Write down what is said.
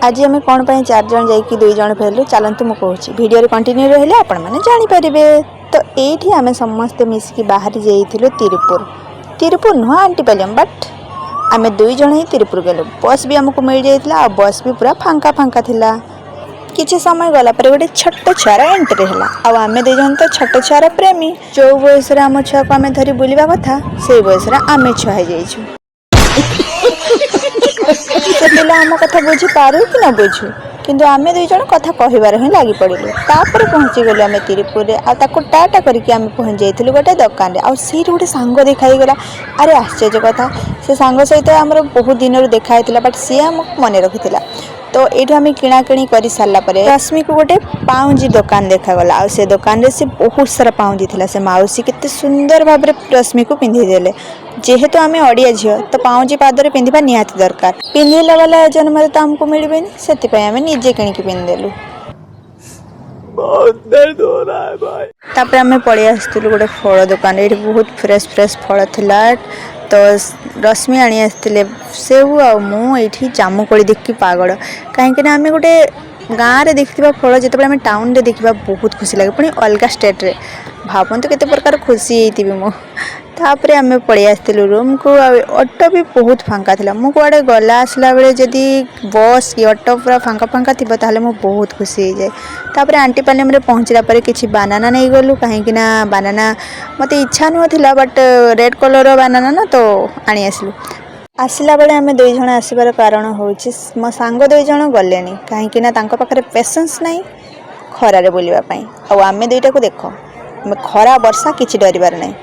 ଆଜି ଆମେ କ'ଣ ପାଇଁ ଚାରି ଜଣ ଯାଇକି ଦୁଇ ଜଣ ଫେରିଲୁ, ଚାଲନ୍ତୁ ମୁଁ କହୁଛି। ଭିଡ଼ିଓରେ କଣ୍ଟିନ୍ୟୁ ରହିଲେ ଆପଣମାନେ ଜାଣିପାରିବେ। ତ ଏଇଠି ଆମେ ସମସ୍ତେ ମିଶିକି ବାହାରି ଯାଇଥିଲୁ ତିରୁପୁର। ତିରୁପୁର ନୁହଁ, ଆଣ୍ଟିପାଲିୟମ, ବଟ୍ ଆମେ ଦୁଇ ଜଣ ହିଁ ତିରୁପୁର ଗଲୁ। ବସ୍ ବି ଆମକୁ ମିଳିଯାଇଥିଲା ଆଉ ବସ୍ ବି ପୁରା ଫାଙ୍କା ଫାଙ୍କା ଥିଲା। କିଛି ସମୟ ଗଲା ପରେ ଗୋଟେ ଛୋଟ ଛୁଆର ଏଣ୍ଟ୍ରି ହେଲା। ଆଉ ଆମେ ଦୁଇ ଜଣ ତ ଛୋଟ ଛୁଆର ପ୍ରେମୀ। ଯେଉଁ ବୟସରେ ଆମ ଛୁଆକୁ ଆମେ ଧରି ବୁଲିବା କଥା, ସେଇ ବୟସରେ ଆମେ ଛୁଆ ହେଇଯାଇଛୁ। ସେ ପିଲା ଆମ କଥା ବୁଝିପାରୁ କି ନ ବୁଝୁ, କିନ୍ତୁ ଆମେ ଦୁଇ ଜଣ କଥା କହିବାରେ ହିଁ ଲାଗି ପଡ଼ିଲୁ। ତାପରେ ପହଞ୍ଚିଗଲୁ ଆମେ ତିରୁପୁରରେ ଆଉ ତାକୁ ଟାଟା କରିକି ଆମେ ପହଞ୍ଚି ଯାଇଥିଲୁ ଗୋଟେ ଦୋକାନରେ। ଆଉ ସେଇଠି ଗୋଟେ ସାଙ୍ଗ ଦେଖା ହେଇଗଲା। ଆରେ, ଆଶ୍ଚର୍ଯ୍ୟ କଥା, ସେ ସାଙ୍ଗ ସହିତ ଆମର ବହୁତ ଦିନରୁ ଦେଖା ହେଇଥିଲା, ବଟ୍ ସିଏ ଆମକୁ ମନେ ରଖିଥିଲା। ତ ଏଇଠୁ ଆମେ କିଣାକିଣି କରି ସାରିଲା ପରେ ରଶ୍ମିକୁ ଗୋଟେ ପାଉଁଜି ଦୋକାନ ଦେଖାଗଲା। ଆଉ ସେ ଦୋକାନରେ ସେ ବହୁତ ସାରା ପାଉଁଜି ଥିଲା। ସେ ମାଉସୀ କେତେ ସୁନ୍ଦର ଭାବରେ ରଶ୍ମିକୁ ପିନ୍ଧେଇ ଦେଲେ। ଯେହେତୁ ଆମେ ଓଡ଼ିଆ ଝିଅ, ତ ପାଉଁଜି ପାଦରେ ପିନ୍ଧିବା ନିହାତି ଦରକାର। ପିନ୍ଧିଲା ବାଲା ଏ ଜନ୍ମରେ ତ ଆମକୁ ମିଳିବେନି, ସେଥିପାଇଁ ଆମେ ନିଜେ କିଣିକି ପିନ୍ଧିଦେଲୁ। बहुत दर्द हो रहा है भाई। ତାପରେ ଆମେ ପଳେଇ ଆସିଥିଲୁ ଗୋଟେ ଫଳ ଦୋକାନ। ଏଇଠି ବହୁତ ଫ୍ରେଶ୍ ଫ୍ରେଶ୍ ଫଳ ଥିଲା। ତ ରଶ୍ମି ଆଣି ଆସିଥିଲେ ସେଉ ଆଉ ମୁଁ ଏଇଠି ଜାମୁକୋଳି ଦେଖିକି ପାଗଳ। କାହିଁକିନା ଆମେ ଗୋଟେ ଗାଁରେ ଦେଖିଥିବା ଫଳ ଯେତେବେଳେ ଆମେ ଟାଉନରେ ଦେଖିବା, ବହୁତ ଖୁସି ଲାଗେ। ପୁଣି ଅଲଗା ଷ୍ଟେଟ୍ରେ, ଭାବନ୍ତୁ କେତେ ପ୍ରକାର ଖୁସି ହେଇଥିବି ମୁଁ। ତାପରେ ଆମେ ପଳେଇ ଆସିଥିଲୁ ରୁମ୍କୁ। ଆଉ ଅଟୋ ବି ବହୁତ ଫାଙ୍କା ଥିଲା। ମୁଁ କୁଆଡ଼େ ଗଲା ଆସିଲା ବେଳେ ଯଦି ବସ୍ କି ଅଟୋ ପୁରା ଫାଙ୍କା ଫାଙ୍କା ଥିବ, ତାହେଲେ ମୁଁ ବହୁତ ଖୁସି ହେଇଯାଏ। ତାପରେ ଆଣ୍ଟିପାଲିୟମରେ ପହଞ୍ଚିଲା ପରେ କିଛି ବାନାନା ନେଇଗଲୁ, କାହିଁକିନା ବାନାନା ମୋତେ ଇଚ୍ଛା ନଥିଲା, ବଟ୍ ରେଡ଼୍ କଲର୍ର ବାନାନା ନା, ତ ଆଣି ଆସିଲୁ। ଆସିଲା ବେଳେ ଆମେ ଦୁଇ ଜଣ ଆସିବାର କାରଣ ହେଉଛି, ମୋ ସାଙ୍ଗ ଦୁଇ ଜଣ ଗଲେନି, କାହିଁକିନା ତାଙ୍କ ପାଖରେ ପେସେନ୍ସ ନାହିଁ ଖରାରେ ବୁଲିବା ପାଇଁ। ଆଉ ଆମେ ଦୁଇଟାକୁ ଦେଖ, ଆମେ ଖରା ବର୍ଷା କିଛି ଡରିବାର ନାହିଁ।